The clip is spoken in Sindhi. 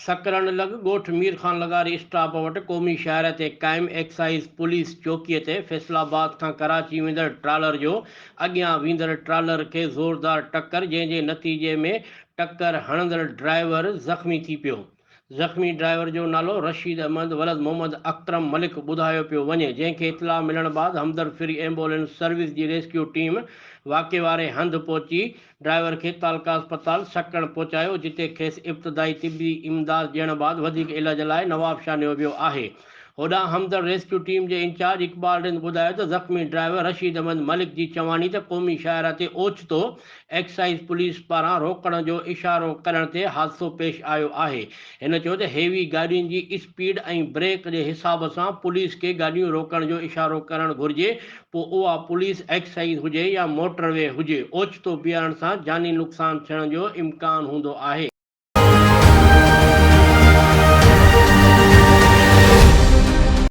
سڪرنڊ لڳ ڳوٺ مير خان لغاري اسٽاپ وٽ قومي شاهراهه تي قائم ايڪسائيز پوليس چوڪي تي فيصل آباد کان ڪراچي ويندڙ ٽرالر جو اڳيان ويندڙ ٽرالر کي زوردار ٽڪر جنهن جي نتيجي ۾ ٽڪر هڻندڙ ڊرائيور زخمي ٿي پيو. زخمي ڊرائيور جو نالو رشيد احمد ولد محمد اڪرم ملڪ ٻڌايو پيو وڃي جنهن کي اطلاع ملڻ بعد همدرد فري ايمبولينس سروس جي ريسڪيو ٽيم واقعي واري هنڌ پهچي ڊرائيور کي تعلقه اسپتال سڪرنڊ پهچايو، جتي کيس ابتدائي طبي امداد ڏيڻ بعد وڌيڪ علاج لاء نوابشاهه نيو ويو آهي. هوڏانهن همدرد ريسڪيو ٽيم جي انچارج اقبال رند ٻڌايو ته زخمي ڊرائيور رشيد احمد ملڪ جي چواڻي ته قومي شاهراهه تي اوچتو ايڪسائيز پوليس پاران روڪڻ جو اشارو ڪرڻ تي حادثو پيش آيو آهي. هن چيو ته هيوي گاڏين جي اسپيڊ ۽ بريڪ جي حساب سان پوليس کي گاڏيون روڪڻ جو اشارو ڪرڻ گهرجي پوء اها پوليس ايڪسائيز هجي يا موٽر وي هجي، اوچتو بيهارڻ سان جاني نقصان ٿيڻ جو امڪان هوندو آهي.